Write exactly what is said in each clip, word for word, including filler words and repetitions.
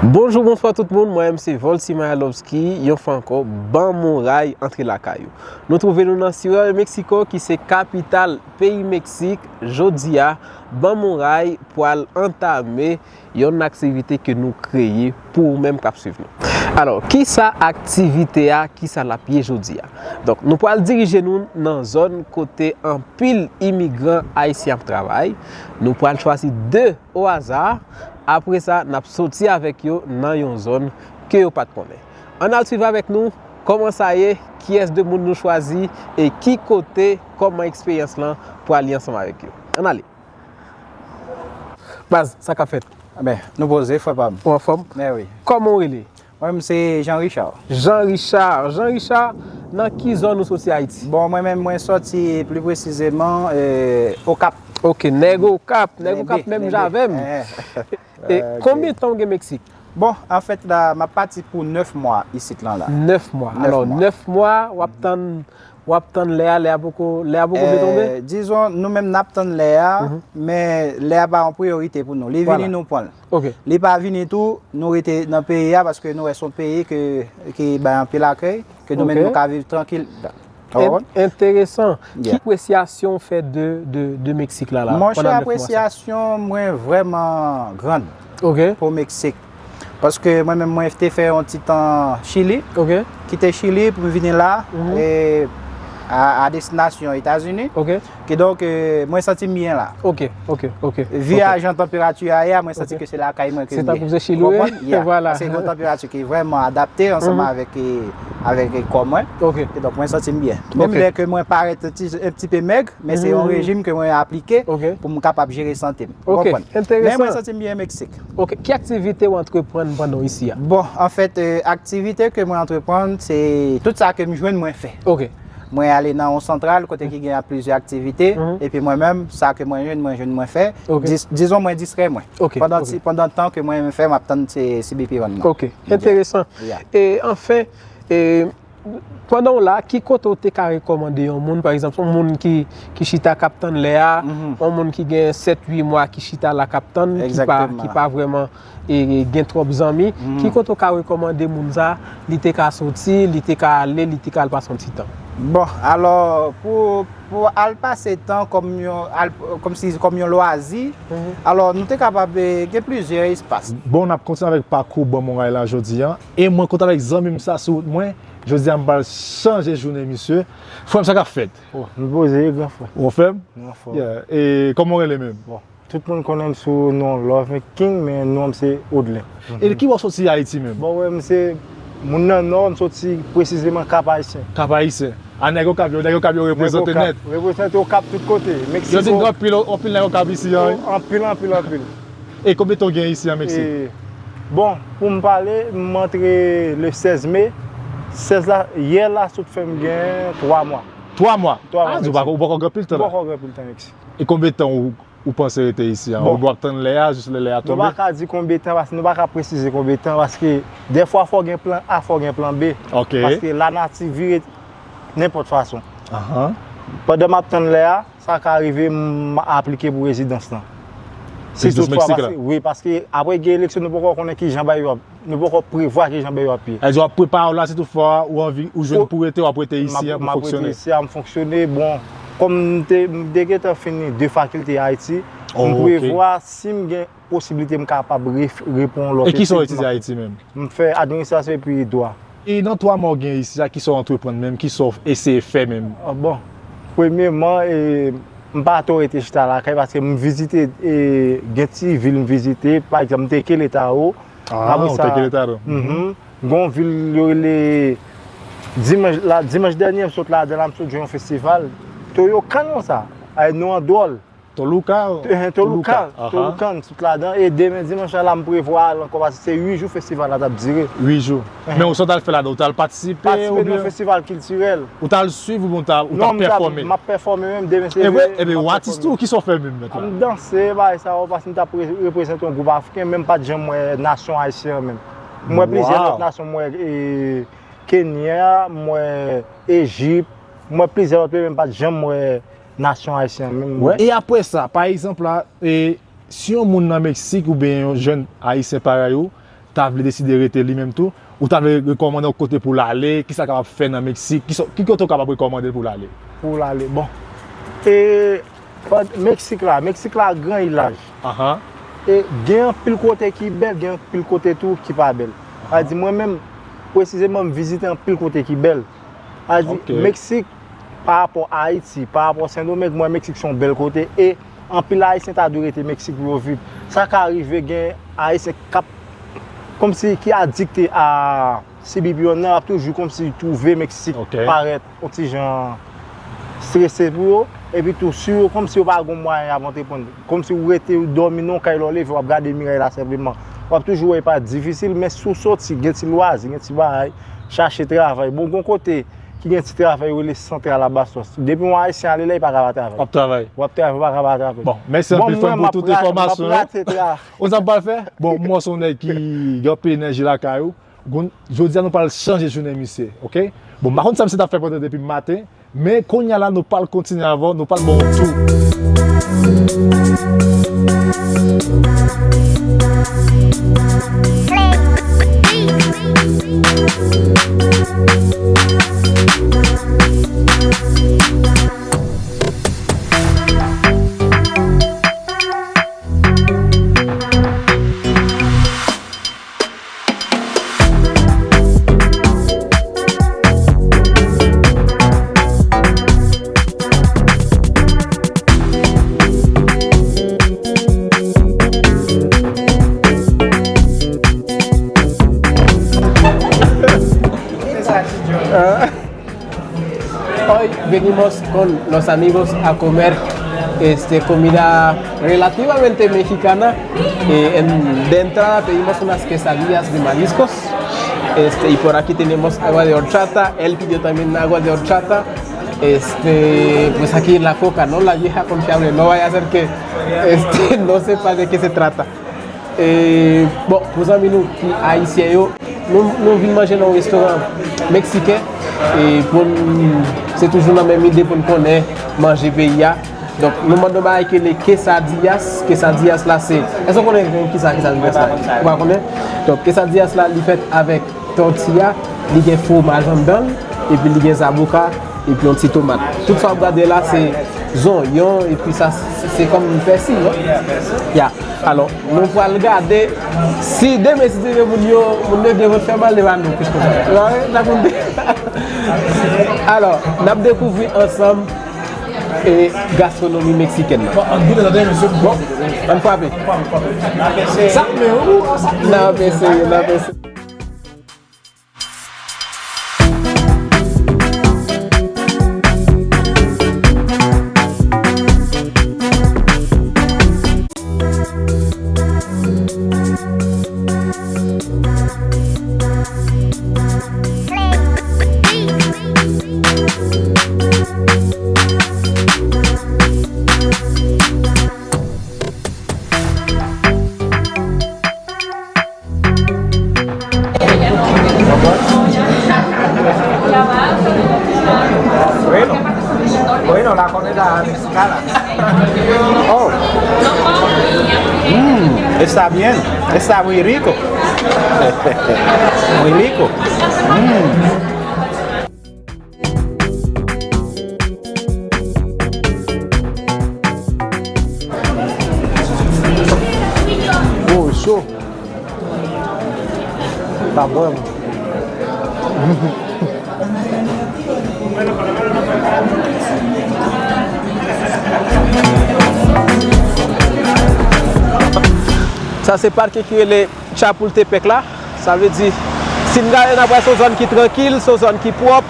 Bonjou, bonswa tout moun, mwen menm se Volcy Mayalovski, yon fwa ankò, ban m yon ray antre lakay ou. Nou twouve nou nan Ciudad de México, ki se kapital peyi Meksik. Jodi a, ban m yon ray pral antame yon aktivite ke nou kreye pou ou menm k ap swiv nou. Alò, kisa aktivite a, kisa l ap ye jodi a? Donk, nou pral dirije nou nan zòn kote anpil imigran ayisyen ap travay. Nou pral chwazi de o aza. Apre sa, n ap soti avèk yo nan yon zòn ke yo pa t konnen. Ann al swiv avèk nou kòman sa ye, kiyès de moun nou chwazi e ki kote, kòman eksperyans lan pral ye ansanm avèk yo. Ann ale. Baz, sa k ap fèt? Men, nou poze, frè pa m. Ou anfòm? Men wi. Kòman w rele? Mwen menm se Jean Richard. Jean Richard. Jean Richard, nan ki zòn ou soti Ayiti? Bon, mwen menm, mwen soti pli presizeman, eh, Okap. Ok, nèg Okap. Nèg Okap menm jan avè m. E konbyen tan w gen Meksik? Bon, anfèt, la, m ap pati pou nèf mwa isit lan la. Nèf mwa. Alò, nèf mwa, w ap tann W ap tann lè a, lè a poko, lè a poko vle tonbe? Eh, dizon, nou menm n ap tann lè a, men lè a pa yon priyorite pou nou. Li vini, nou pran l. Li pa vini tou, nou rete nan peyi a, paske nou wè se yon peyi ke, ki bay anpil akèy, ke nou menm nou ka viv trankil. Enteresan. Ki apresyasyon w fè de, de, de Meksik la, la, pandan nèf mwa sa? Monchè, apresyasyon mwen vrèman grann pou Meksik. Paske mwen menm, mwen te fè yon ti tan Chili. Kite Chili pou m vini la, e, a, a destinasyon Etazini. Kidonk, e, mwen santi m byen la. Ok, ok, ok. Vi a jan tanperati a ye a, mwen santi ke se lakay mwen ke m ye. Se tankou se Chili w ye? Ou konprann? Yeah. Vwala. Paske gon tanperati ki vrèman adapte ansanm avèk, e, avèk, e, kò mwen. Kidonk, mwen santi m byen. Menm lè ke mwen parèt ti, un petit peu maigre, men se yon rejim ke mwen aplike pou m kapab jere sante m. Ou konprann? Men mwen santi m byen Meksik. Ok, ki aktivite w antreprann pandan w isi a? Bon, anfèt, e, aktivite ke mwen antreprann, se tout sa ke m jwenn mwen fè. Ok. Mwen ale nan yon santral kote ki gen plizyè aktivite, epi mwen menm, sa ke mwen jwenn, mwen jwenn mwen fè. Ok. Dis-, dizon mwen distrè mwen. Ok, pandan ti, pandan tan ke mwen menm fè, m ap tann se C B P rann mwen. Ok, enteresan. E, anfen, e, pandan w la, ki kote w te ka rekòmande yon moun, pa egzanp, yon moun ki, ki chita k ap tann lè a, yon moun ki gen sèt, uit mwa ki chita la k ap tann, ki pa, ki pa vrèman, e, gen twòp zanmi, ki kote w ka rekòmande moun sa, li te ka soti, li te ka ale, li te ka al pase yon ti tan? Bon, alò, pou, pou al pase tan kòm yon, al, kòmsi, kòm yon lwazi, alò, nou te kapab, e, gen plizyè espas. Bon, n ap kontinye avèk pakou Ban m yon ray la jodi a. E mwen kontan avèk zanmi m sa sou wout mwen. Jodi a, m pral chanje jounen misye. Frè m, sa k ap fèt? Oh, nou poze, gran frè. Ou anfòm? Nou anfòm. Yeah. E kòman w rele menm? Bon, tout moun konnen m sou non Love King, men non m se Odlin. E ki bò w soti Ayiti menm? Bon, wè, m se moun nan Nò, m soti presizeman Kap Ayisyen. Kap Ayisyen. A, nèg Okap yo, nèg Okap yo reprezante nèt. Reprezante Okap tout kote. Meksiko. Yo di gen anpil, anpil nèg Okap isi a, wi. Anpil, anpil, anpil. E konbyen tan w gen isi an Meksik? E, bon, pou m pale, m antre le sèz me. Sèz la, yè la sot fè m gen twa mwa. Twa mwa? Twa mwa, Meksik. A, di w poko, w poko gen anpil tan la. M poko gen anpil tan Meksik. E konbyen tan ou, ou panse rete isi an? Bon. Ou w ap tann lè a, jis lè, lè a tonbe? Nou pa ka di konbyen tan, paske nou pa ka presize konbyen tan, paske dèfwa fò gen plan A, fò gen plan B. Ok. Paske lanati vire nenpòt fason. Ahan. Pandan m ap tann lè a, sa ka rive m aplike pou rezidans lan. Rezidans Meksik la? Wi, paske apre gen eleksyon, nou poko konnen kijan bagay yo ap, nou poko prevwa kijan bagay yo ap ye. Sa vle di w ap prepare w la, si tout fwa ou anvi, ou jwenn pou rete, w ap rete isi an pou fonksyone? M ap rete isi a, m fonksyone. Bon, kòm m te, m te gentan fini de fakilte Ayiti, m prevwa si m gen posiblite m kapab re-, reponn lòt etid. E kisa w etidye Ayiti menm? M fè administrasyon epi dwa. E nan twa mwa w gen isi a, kisa w antreprann menm, kisa w eseye fè menm? Ah, bon, premyeman, e, m pa twò rete chita lakay paske m vizite, e, gen ti vil m vizite, pa egzanp, m te Querétaro. Ah, ou te Querétaro. Mhm. Gon vil yo rele Dimanch la, dimanch dènye m sot ladan la, m sot jwe yon festival. Toyokan non sa. Ay, non an dwòl. Toluca? Ehe, Toluca. Toluca. Aha. Toluca, m sot ladan. E demen dimanch la, m prevwa al ankò, paske se uit jou festival la t ap dire. Uit jou. Ehe. Men ou sa w t al fè ladan? Ou t al patisipe oubyen? Patisipe nan festival kiltirèl. Ou t al swiv oubyen ou t al, ou t ap pèfòme? Non, m t ap, m ap pèfòme menm, demen se vre. Ebyen, ou atis tou, kisa w fè menm nèt la? M danse, bagay sa yo, paske m t ap re-, reprezante yon gwoup afriken, men m pa t janm wè nasyon ayisyen an menm. M wè plizyè lòt nasyon, m wè, e, Kenya, m wè Ejip, m wè plizyè lòt peyi, men m pa t janm wè nasyon ayisyen an menm. Wè. E apre sa, pa egzanp la, e, si yon moun nan Meksik oubyen yon jèn ayisyen parèy ou ta vle deside rete li menm tou, ou ta vle rekòmande yon kote pou l ale, kisa l kapab fè nan Meksik, ki, ki kote w kapab rekòmande l pou l ale? Pou l ale, bon. E, Meksik la, Meksik la gran, li laj. Ahan. E gen anpil kote ki bèl, gen anpil kote tou ki pa bèl. Sa di, mwen menm, presizeman, m vizite anpil kote ki bèl. Sa di, ok. Meksik, pa rapò Ayiti, pa rapò Sendomeng, mwen, Meksik se yon bèl kote. E anpil Ayisyen ta dwe rete Meksik pou yo viv. Sa ka rive gen Ayisyen k ap, kòmsi, ki adikte a C B P One nan, y ap toujou kòmsi twouve Meksik, ok, parèt yon ti jan strese pou yo. Epi tou, si yo, kòmsi yo pa gon mwayen y ap antreprann. Kòmsi ou rete, ou dòmi nan yon kay, lè w leve, w ap gade miray la senpleman. W ap toujou wè e pa difisil, men si w soti, gen ti lwazi, gen ti bagay, chache travay. Bon, gon kote ki gen ti travay yo rele Santral Abastos. Depi yon Ayisyen ale la, li pa ka pa travay. W ap travay. W ap travay, w pa ka pa travay. Bon, mèsi anpil, frè m, pou tout enfòmasyon yo. Ou sa pral fè? Bon, mwen se yon nèg ki gen anpil enèji lakay ou. Gon-, jodi a nou pral chanje jounen misye, ok? Bon, m pa konn sa misye t ap fè pandan depi maten, men kounye a la nou pral kontinye avè w, nou pral ba w yon tou. Hoy venimos con los amigos a comer, este, comida relativamente mexicana. Eh, en, de entrada pedimos unas quesadillas de mariscos. Este, y por aquí tenemos agua de horchata. Él pidió también agua de horchata. Este, pues aquí la coca, ¿no? La vieja confiable. No vaya a ser que, este, no sepa de qué se trata. E, bon, pou zanmi nou ki ayisyen yo, nou, nou vin manje nan yon restoran meksiken, e pou n, se toujou nan menm ide pou n konnen manje peyi a. Donk, nou mande yon bagay ki rele quesadillas. Quesadillas la, se, èske w konnen kisa quesadillas la? Ou pa konnen? Donk, quesadillas la, li fèt avèk tòtiya, li gen fwomaj anndan l, epi li gen zaboka, epi yon ti tomat. Tout sa w ap gade la, se zonyon, epi sa, se, se kòm pèsi, non? Ya. Alò, nou pral gade si demen, si Dye vle, moun yo, moun yo gen vant fè mal, li va nou plis konsa. Alò, n ap dekouvri ansanm e gastwonomi meksikèn nan. Bon, ann goute tande, mesye. Bon, ann frape. Sa, men ou, sa. N ap eseye, n ap eseye. Bueno, bueno, la comida mexicana. Oh. Mm, está bien, está muy rico. Muy rico. Mm. Oh, cho. Sa bwè m. Sa se parke ki rele Chapultepec la. Sa vle di, si n gade n ap wè se yon zòn ki trankil, se yon zòn ki pwòp,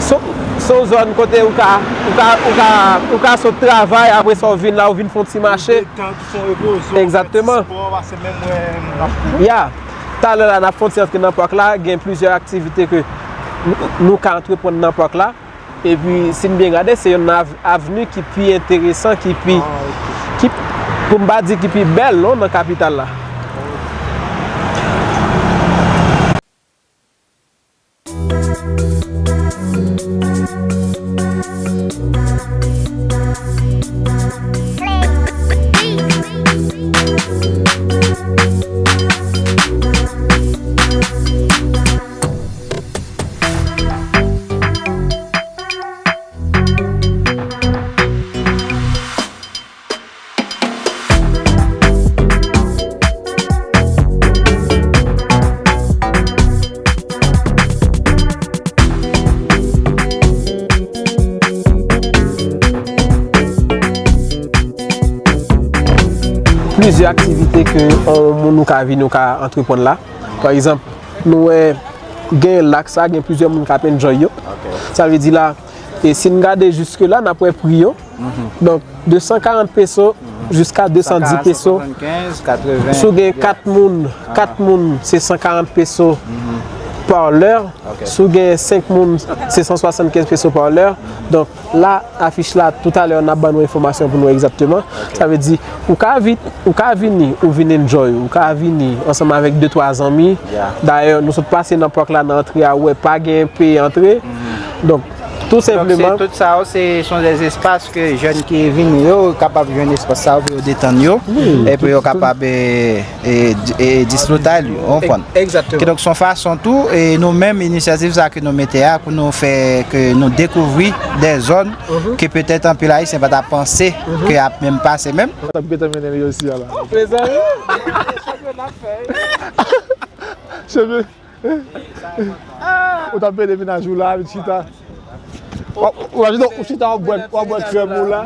se, se yon zòn kote ou ka, ou ka, ou ka, ou ka sot travay, apre sa w vin la, ou vin fè yon ti mache. Egzakteman. Ya. Talè la, n ap fè yon ti antre nan pak la, gen plizyè aktivite ke nou, nou ka antreprann nan pak la. Epi, si n byen gade, se youn nan av-, avni ki pi enteresan, ki pi, ki, pou m pa di ki pi bèl, non, nan kapital la. Plizyè aktivite ke yon moun ou ka vini, ou ka antreprann la. Pa egzanp, nou wè gen lak sa, gen plizyè moun k ap enjoy yo. Sa vle di la, e si n gade jiske la, n ap wè pri yo. Donk, de san karant peso jiska de san dis peso. Si w gen kat moun, kat moun, se san karant peso pa lè. Si w gen senk moun, se san swasannkenz peso pa lè. Donk, la, afich la, toutalè, n ap ban nou enfòmasyon pou nou egzakteman. Sa vle di, ou ka vit, ou ka vini, ou vin enjoy, ou ka vini ansanm avèk de twa zanmi. Dayè, nou sot pase nan pak la, nan antre a, ou wè pa gen peye antre. Donk, tou senpleman. Tout sa yo, se, se de espas ke jèn ki vini yo kapab jwenn espas sa yo pou yo detann yo, e pou yo kapab, e, e, e disfrute yo, ou konprann? Egzakteman. Kidonk, se yon fason tou, e nou menm, inisyativ sa ke nou mete a, pou nou fè, ke nou dekouvri de zòn ke petèt anpil Ayisyen pa ta panse ke ap menm pase menm. Mwen t ap gentan mennen li yo isi a la. Mezanmi, chanpyona fè. Chanpyon-, ou t ap mennen mennaj ou la, vin chita. Ou, ou, ou, ou chita, w ap bwè, w ap bwè krèm ou la.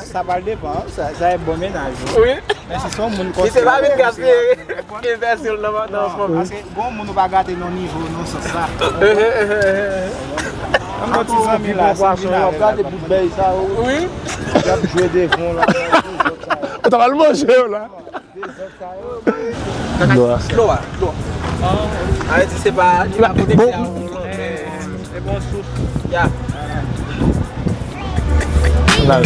Sa pral depann, sa, sa e bon mennaj. Wi. Men si se yon moun konsa. Li se pa vin gaspiye. Li fè sil nan, nan fanmi. Paske gon moun ou pa gate nan nivo, nan sans sa. An bon ti zanmi la, si vin avè l. Gade bout bèy sa yo. Wi. Y ap jwe devan la. Ou ta pral manje yo la. Dlo a. Dlo a, dlo a. Sa vle di se pa, li pa konekte a yon lanmè. Se bon sous. Ya. Dlo.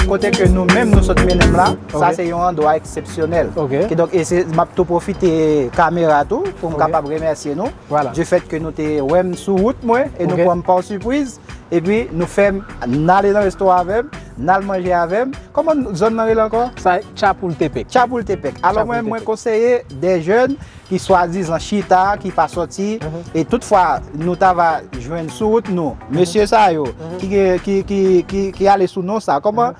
Kote ke nou menm nou sot mennen m la, sa se yon andwa eksepsyonèl. Kidonk, e se, m ap tou pwofite kamera tou pou m kapab remèsye nou. Du fait ke nou te wè m sou wout mwen e nou pran m pa sipriz. Epi nou fè m, n ale nan resto avè m, n al manje avè m. Kòman zòn nan rele ankò? Sa Chapultepec. Chapultepec. Alò mwen, mwen konseye de jèn ki swadizan chita, ki pa sòti, e toutfwa nou ta va jwenn sou wout nou mesye sa yo ki gen, ki, ki, ki, ki ale sou non sa. Kòman?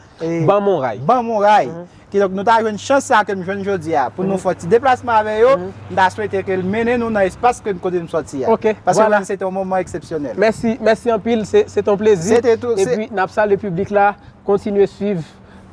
Ban m yon ray. Ban m yon ray. Kidonk, nou ta jwenn chans sa ke m jwenn jodi a pou nou fè yon ti deplasman avè yo, m ta swete ke l mennen nou nan espas ke kote m sòti a. Paske vwala, se te yon moman eksepsyonèl. Mèsi, mèsi anpil, se, se te yon plezi. Epi, n ap salye piblik la, kontinye swiv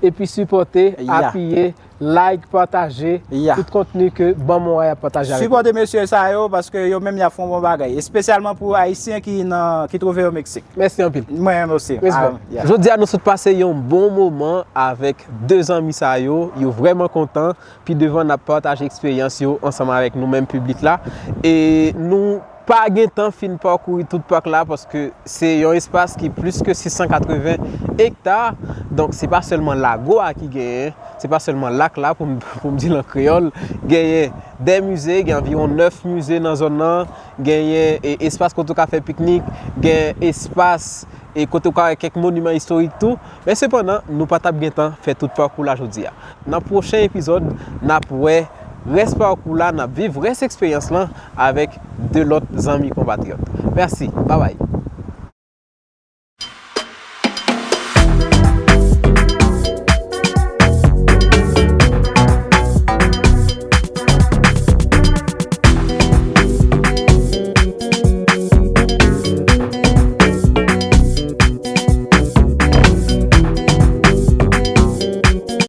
epi sipòte, apiye, like, pataje tout kontni ke Ban m yon ray ap pataje avèk nou. Sipòte mesye sa yo, paske yo menm y ap fè yon bon bagay, espesyalman pou Ayisyen ki nan, ki twouve yo Meksik. Mèsi anpil. Mwen menm osi. Respè. Jodi a, nou sot pase yon bon moman avèk de zanmi sa yo. Yo vrèman kontan. Pi devan, n ap pataje eksperyans yo ansanm avèk nou menm piblik la. E nou pa gen tan fin pakouri tout pak la, paske se yon espas ki plis ke sis san katreven ekta. Donk, se pa sèlman lago a ki genyen, se pa sèlman lak la, pou m, pou m di l an kreyòl. Genyen de mize, gen anviwon nèf mize nan zòn nan. Genyen, e, espas kote w ka fè piknik, gen espas, e, kote w ka wè kèk moniman istorik tou. Men sepandan, nou pa t ap gen tan fè tout pakou la jodi a. Nan pwochen epizòd, n ap wè rès pakou la, n ap viv rès eksperyans lan avèk de lòt zanmi konpatriyòt. Mèsi, babay.